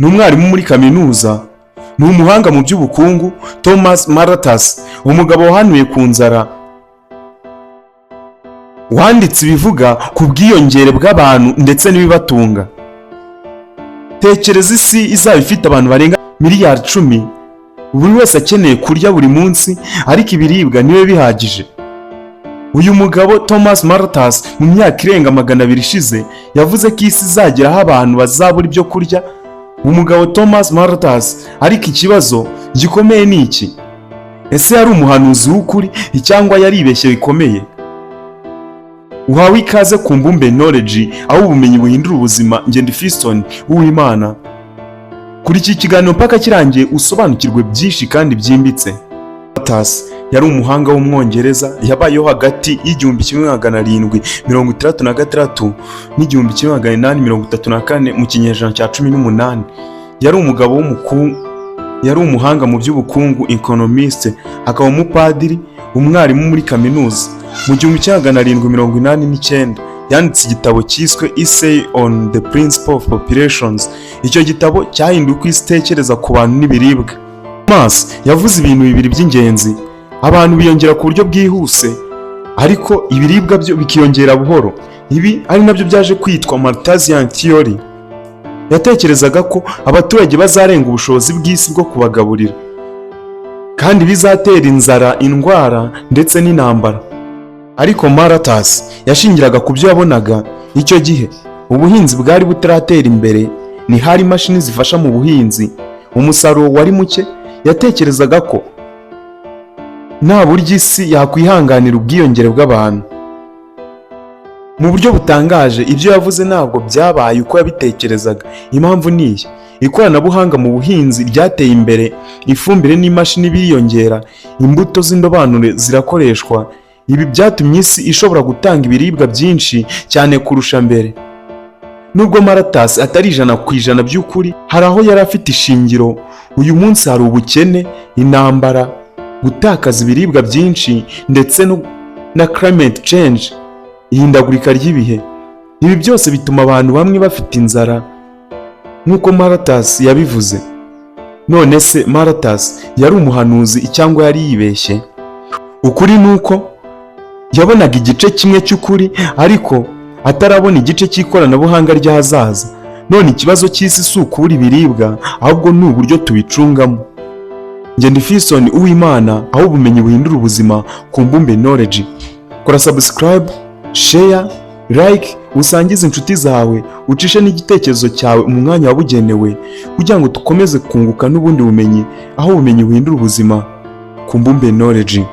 Ni umwarimu muri kaminuza, ni umuhanga mu by'ubukungu. Thomas Malthus, umugabo wahanuye ku nzara, wanditse ibivuga ku bwiyongere bw'abantu ndetse n'ibibatunga. Tekereza isi izaba ifite abantu barenga miliyari 10, buri wese akeneye kurya buri munsi, ariko ibiribwa ntibibe bihagije. Uyu mugabo Thomas Malthus, mu myaka irenga 200 ishize, yavuze ko isi izagera aho abantu bazabura ibyo kurya. Umugabo Thomas Malthus. Ariko ikibazo gikomeye ni iki: ese yari umuhanuzi w'ukuri cyangwa yaribeshye bikomeye? Uhawe ikaze ku Mbumbe Knowledge, aho ubumenyi buhindura ubuzima. Ngenda Fiston Uwimana. Kuri iki kiganiro mpaka kirangiye, usobanukirwe byinshi kandi byimbitse. Malthus yari umuhanga w'Umwongereza, yabayeho hagati y'1766 n'1834, mu kinyejana cya 18. Yari umugabo w'umukungu, yari umuhanga mu by'ubukungu, economist, akaba umupadiri, umwarimu muri kaminuza. Mu 1789 yanditse igitabo cyiswe Essay on the Principle of Populations. Icyo gitabo cyahinduye uko isi itekereza ku bantu n'ibiribwa. Thomas yavuze ibintu bibiri by'ingenzi: abantu biyongera ku buryo bwihuse, ariko ibiribwa byo bikiyongera buhoro. Ibi ari nabyo byaje kwitwa Malthusian theory. Yatekerezaga ko abaturage bazarenga ubushobozi bw'isi bwo kubagaburira, kandi bizatera inzara, indwara ndetse n'intambara. Ariko Malthus yashingiraga ku byo yabonaga icyo gihe. Ubuhinzi bwari butaratera imbere, ntihari imashini zifasha mu buhinzi, umusaruro wari muke. Yatekerezaga ko nta buryo isi yakwihanganira ubwiyongere bw'abantu. Mu buryo butangaje, ibyo yavuze ntabwo byabaye uko yabitekerezaga. Impamvu ni iyi: ikoranabuhanga mu buhinzi ryateye imbere, ifumbire n'imashini biriyongera, imbuto z'indobanure zirakoreshwa. Ibi byatumye isi ishobora gutanga ibiribwa byinshi cyane kurusha mbere. Nubwo Malthus atari 100% by'ukuri, hari aho yari afite ishingiro. Uyu munsi hari ubukene, intambara, gutakaza ibiribwa byinshi ndetse na climate change, ihindagurika ry'ibihe. Ibi byose bituma abantu bamwe bafite inzara nk'uko Malthus yabivuze. None se Malthus yari umuhanuzi cyangwa yari yibeshye? Ukuri ni uko yabonaga igice kimwe cy'ukuri, ariko atarabona igice cy'ikoranabuhanga ry'ahazaza. None ikibazo cy'isi si ukubura ibiribwa, ahubwo ni uburyo tubicungamo. Ngenda Fiston Uwimana, aho ubumenyi buhindura ubuzima, ku Mbumbe Knowledge. Kora subscribe, share, like, usangize inshuti zawe, ucishe n'igitekerezo cyawe mu mwanya wabugenewe, kugira ngo dukomeze kunguka n'ubundi bumenyi, aho ubumenyi buhindura ubuzima, ku Mbumbe Knowledge.